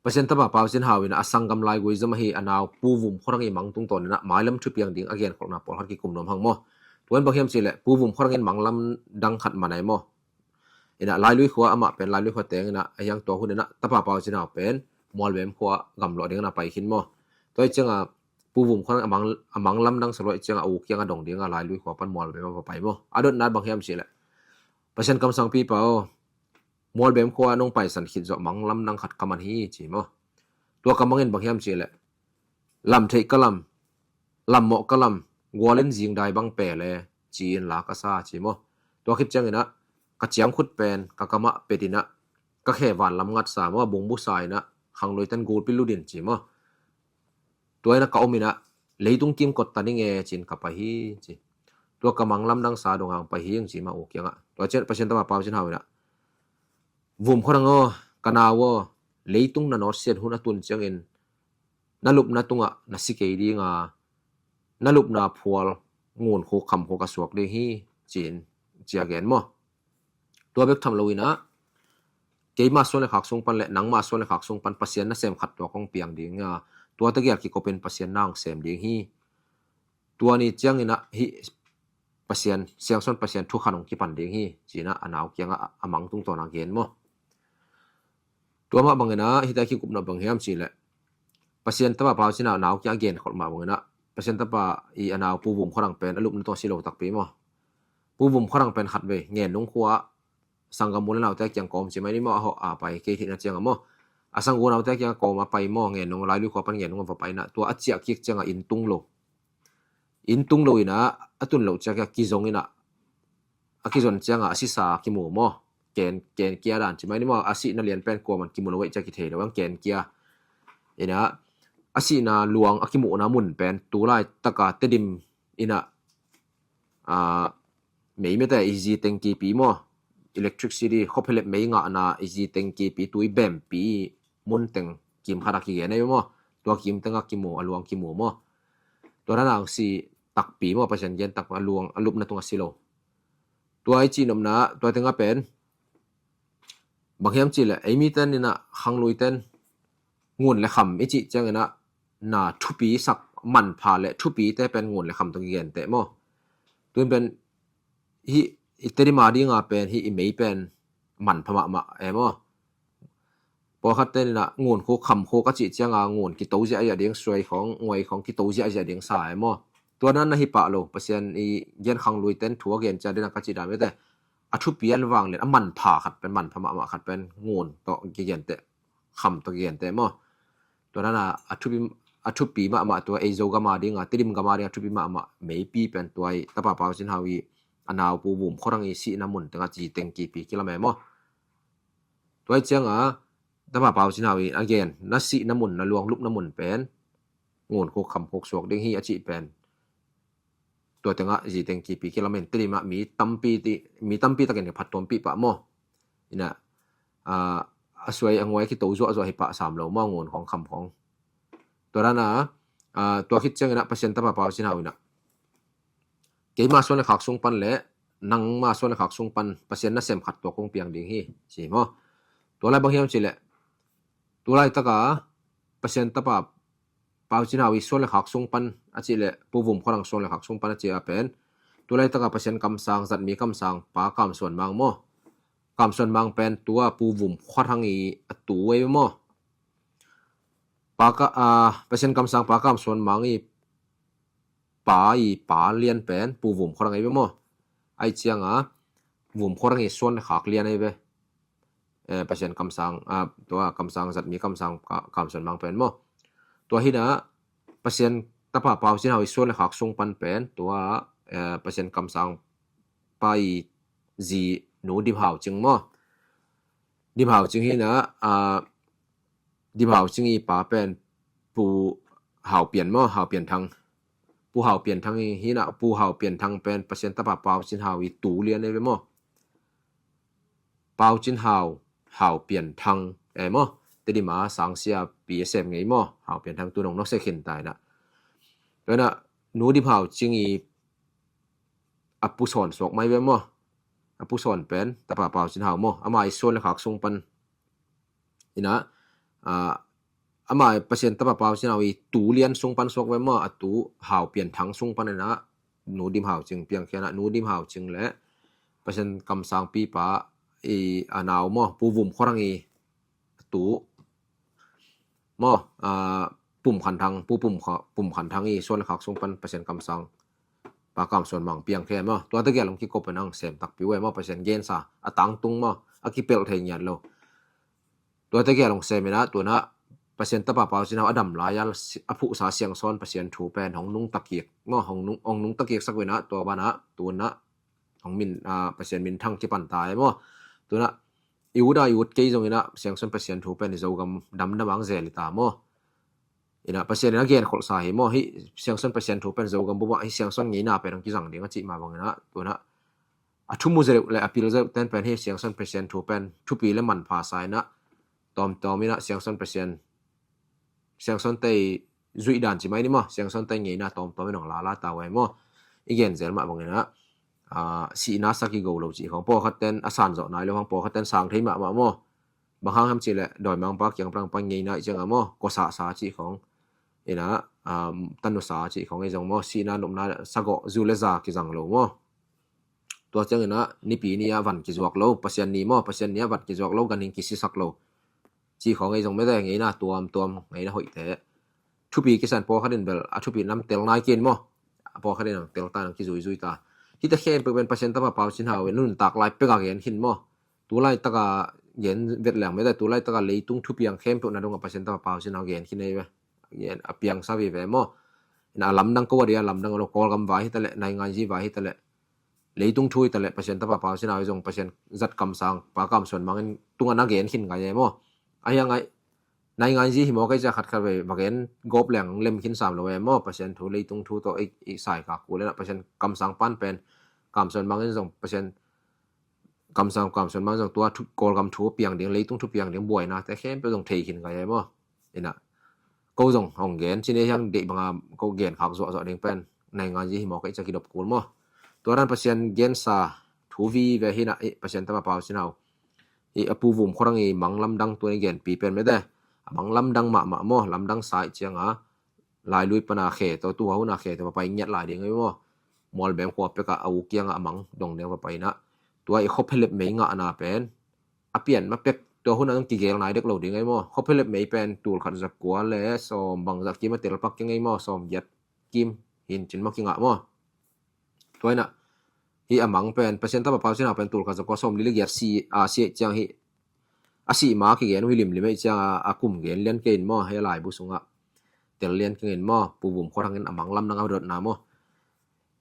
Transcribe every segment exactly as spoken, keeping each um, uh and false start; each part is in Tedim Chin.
Pasian tapa Pau Cin Hau in a sanggam laigui zom ahi a nau Pu Vum Khua Thang i mang tungtawn in a mailam thupiang ding a genkholhna pawlkhat kikum nuam hang maw. Tua in bang hiam cihleh Pu Vum Khua Thang in mang lamdang khat man ai maw. In a Lailui khua amah pen Lailui khua teng in a hiang tua hun in a tapa Pau Cin Hau pen Mualbem khua gamlawh ding in a pai khin maw. Tua i ciang a Pu Vum Khua Thang a mang, a mang lamdang sa luai ciang a u kiang a dong ding a Lailui khua pan Mualbem a va pai maw. A dotna bang hiam cihleh Pasian kamsangpipa aw, Mualbem khua nong paisan khit zawh mang lamdang khat ka man hi ci maw. Tua ka mang in bang hiam cihleh lam theih ka lam, lam mawh ka lam, gual in zingdai bang pe le ci in la ka sa ci maw. Tua khit ciang in a ka ciang khut pen ka kamah pet in a ka khe van lam ngat sa maw, bungbu sa in a khanglui ten gulpi lut in ci maw. Tua in a ka om in a leitung kim kot ta ning e ci in ka pai hi ci. Tua ka mang lamdang sa dong hang pai hi ing ci maw u kiang a. Tua ciang Pasian tapa Pau Cin Hau in a Vum Khua Thang aw, ka nau aw, leitung na nawt siat hun a tun ciangin na lupna tungah na si kei ding a, na lupna phual Ngun Khuk Kham Khuk a suak ding hi ci in ci a gen maw. Tua bek tham lo in a keima suan le khak sung pan le nangma suan le khak sung pan Pasian nasem khat tua kong piang ding a, tua tegel kikop in Pasian na hong sem ding hi. Tua ni ciang in a hih Pasian, Siangsawn Pasian thukhan hong kipan ding hi ci in a a nau kiang a a mang tungtawn a gen maw. Tua mah bang in a hita kikupna bang hiam cihleh Pasian tapa Pau Cin Hau a nau kiang a genkholh mah bang in a Pasian tapa i a nau Pu Vum Khua Thang pen a lupna tung a si lo takpi maw. Pu Vum Khua Thang pen khat vei Ngennung khua sanggam u le naute kiang kawm ci mai ni maw, a hawh a pai kei theihna ciang a maw. A sanggam u naute kiang a kawm a pai maw, Ngennung Lailui khua pan Ngennung a va pai in a tua a ciah kik ciang a inn tung lo. Inn tung lo in a a tun loh ciang a kizong in a a kizon ciang a a sisa kimu maw. Ken, ken kia dan ci mai ni maw, a sihna lian pen kuaman kimu lo veih ciang kithei lo ang ken kia. In a a sihna luang a kimuhna mun pen tulai taka Tedim in a a mei mete i zi tengkipi maw, electricity, khophelep mei ngahna i zi tengkipi tui bempi mun teng kim khat a kigen ei maw. Tua kim teng a kimu, a luang kimu maw. Tua dan a hong si takpi maw, Pasian gen tak a luang, a lupna tung a si lo. Tua i cih nopna, tua teng a pen bang hiam cihleh ei mi ten in a khanglui ten ngun le kham i cih ciang in a na thupi sak manpha le thupi te pen ngun le kham tawh kigen teh maw. Tun pen hih i Tedim a ding a pen hih i mei pen manpha mahmah e maw. Pawlkhat ten in a ngun khuk kham khuk a cih ciang a ngun kito ziahziah ding, suai khawng nguai khawng kito ziahziah ding sa e maw. Tua dan na hi pah lo, Pasian i gen khanglui ten thu a gen ciang ding a ka cih dan mete a thupi an vang lian a manpha khat pen, manpha mahmah khat pen ngun tawh kigen teh, kham tawh kigen teh maw. Tua dan a a thupi, a thupi mahmah tua ei Zogam a ding a, Tedim gam a ding a thupi mahmah meipi pen tua i tapa Pau Cin Hau i a nau Pu Vum Khua Thang i sihna mun teng a zi tengkipi kilam e maw. Tua i ciang a tapa Pau Cin Hau i a gen na sihna mun, na luang lupna mun pen ngun khuk kham khuk suak ding hi a cih pen tua teng a zi tengkipi kilam in Tedim a mi tampi ti, mi tampi takin phattuampih pah maw. In a a suai a nguai kito zuahzuah hi pah sam lo maw, ngun khawng kham khawng. Tua dan a tua khit ciang in a Pasian tapa Pau Cin Hau in a keima suan le khak sung pan le nangma suan le khak sung pan Pasian nasem khat tua kong piang ding hi ci maw. Tua lai bang hiam cihleh tulai taka Pasian tapa Pau Cin Hau i suan le khak sung pan a cihleh Pu Vum Khua Thang suan le khak sung pan a cih a pen tulai taka Pasian kamsang, zatmi kamsang pa Kam Suan Mang maw. Kam Suan Mang pen tua Pu Vum Khua Thang i a tu ei maw. Pa ka, a, Pasian kamsang pa Kam Suan Mang i pa i pa lian pen Pu Vum Khua Thang ei maw. Ai ciang a Vum Khua Thang i suan le khak lian ei ve. Eh, Pasian kamsang, ah, tua kamsang zatmi kamsang ka, Kam Suan Mang pen maw. Tua hi in a Pasian tapa Pau Cin Hau i suan le khak sung pan pen tua, eh, Pasian kamsang pa i zi nu Dim Hau Cing maw. Dim Hau Cing hi in a, ah, Dim Hau Cing i pa pen Pu Hau Pian maw, Hau Pian Thang. Pu Hau Pian Thang hi in a, Pu Hau Pian Thang pen Pasian tapa Pau Cin Hau i tu lian ei ve maw. Pau Cin Hau, Hau Pian Thang e maw. Tedim a sangsia pi a sem ngei maw, Hau Pian Thang tu nong nokse khin ta in a. Tua in a nu Dim Hau Cing i a pu Sawn suak mai ve maw. A pu Sawn pen tapa Pau Cin Hau maw. Ama i suan le khak sung pan in a, a, ama Pasian tapa Pau Cin Hau i tu lian sung pan suak ve maw, a tu Hau Pian Thang sung pan inah, Nu Dim Hau Cing piangkhia inah, Nu Dim Hau Cing le Pasian kamsang pipa i a nau maw, Pu Vum Khua Thang i tu maw, a, Pum Khan Thang, Pu Pum Kha-, Pum Khan Thang i suan le khak sung pan Pasian kamsang Pa Kam Suan Mang piangkhia maw. Tua tegel hong kikop inah hong sem takpi uh e maw, Pasian gensa a tangtung maw, a kipelh thei ngiat lo. Tua tegel hong sem inah, tu inah Pasian tapa Pau Cin Hau a dam lai-a a phuhsa Siangsawn Pasian thu pen hong nungta kik maw, hong nung, hong nungta kiksak uh inah, tua banah tu inah hong min, a, Pasian minthang kipan ta e maw. Tu inah i ut a i ut kei zong inah Siangsawn Pasian thu pen i Zogam damdam ang zel i ta maw. Inah Pasian inah genkholhsa hi maw, hih Siangsawn Pasian thu pen Zogam bup ah hih Siangsawn ngeina pen hong kizang ding a cih mah bang inah, tu inah a thu mu zeuh le a pil zeuh ten pen hih Siangsawn Pasian thu pen thupi le manpha sa inah, tawmtawm inah Siangsawn Pasian, Siangsawn te i zuih dan ci mai ni maw, Siangsawn te i ngeina tawmtawm inah hong lala ta uh e maw. I gen zel mah bang inah, a, sihna sa kigo lo cih khong, pawlkhat ten a san zawh nai lo hang, pawlkhat ten sang thei mahmah maw. Bang hang hiam cih leh dawimangpa kiang pan ngeina i ciang a maw, kua sahsa cih khong inah, a, tanu sa cih khong i zong maw, sihna nopna sagawh zu le za kizang lo maw. Tua ciang inah Nipi ni ah van kizuak lo, Pasian ni maw, Pasian ni ah van kizuak lo, ganhing kisisak lo cih khong i zong mete, ngeina tuamtuam, ngeina hoihte. Thupi kisan pawlkhat in bel a thupi nam tel nai kei in maw, pawlkhat in hong tel ta, hong kizuizui ta. Hihte khempeuh pen Pasian tapa Pau Cin Hau in nuntak lai pek a gen khin maw. Tu laitak a gen vet leng mete, tu laitak a leitung thupiang khempeuh na dong a Pasian tapa Pau Cin Hau gen khin ei ve. Gen a piangsa vive maw. Inah a lamdang ko a dia lamdang lo, Kawlgam vai hi ta leh, nainganzi vai hi ta leh, leitung thu hi ta leh, Pasian tapa Pau Cin Hau i zong Pasian zat kamsang Pa Kam Suan Mang in tungah na gen khin ngai e maw. A hiang ngai, nainganzi hi maw, kei ciah khatkhat vei va gen gawp leng lem khin sam lo e maw. Pasian thu, leitung thu tawh i, i sai kha kul inah Pasian kamsang pan pen Kam Suan Mang in zong Pasian kamsang, Kam Suan Mang zong tua thu, Kawlgam thu piang ding, leitung thu piang ding buainate khempeuh zong thei khin ngai e maw. Inah ko zong hong gen ci ni hiang, deih banga ko gen khak zuahzuah ding pen nainganzi hi maw, kei ciah kidop kul maw. Tua dan Pasian gensa thu vive hi inah, i Pasian tapa Pau Cin Hau i a Pu Vum Khua Thang i mang lamdang tu inah i genpi pen mete, a mang lamdang mahmah maw. Lamdang sa i ciang a, Lailui pana khe tawh, tua hun a khe tawh va pai ngiat lai ding ei maw. Mualbem khua pek ah a u kiang ah a mang dong ding va pai inah, tua i khuaphelep mei ngahna pen a pian ma pek, tua hun ah zong kigel nai dek lo ding ei maw. Khuaphelep mei pen tul khat za kua le sawm bang zah kim a tel pak keng ei maw, sawm giat kim hin cin maw kingah maw. Tua inah hih a mang pen Pasian tapa Pau Cin Hau pen tul khat za kua sawm li le giat si, a, si ciang hih a sih ma kigen uh hi limlim ei ciang a, a kum gen lian kei in maw, hih a laibu sungah tel lian kei in maw, Pu Vum Khua Thang in a mang lamdang a dotna maw.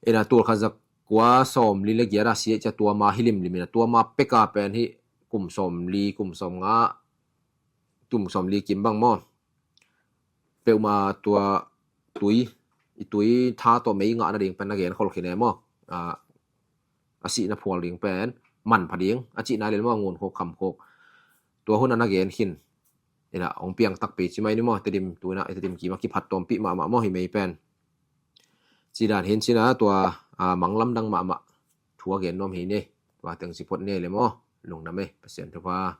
Inah tul khat za kua sawm li le giat a si ei ciang tua ma hi limlim inah, tua ma pek a pen hih kum sawm li, kum sawm nga, kum sawm li kim bang maw, peuhmah tua tui, i tui tha tawh mei ngah nading pen na genkhol khin e maw. A, a sihna phual ding pen manpha ding a cihna lel maw, ngun khuk kham khuk. Tua hun a na gen khin inah hong piang takpi ci mai ni maw. Tedim tu inah i Tedim kim a kiphat tawmpih mahmah maw hih mei pen. Ci dan hin ci inah tua, a, mang lamdang mahmah thu a gen nuam hi ni. Tua teng ci phot ni le maw. Lungdam e, Pasian thupha.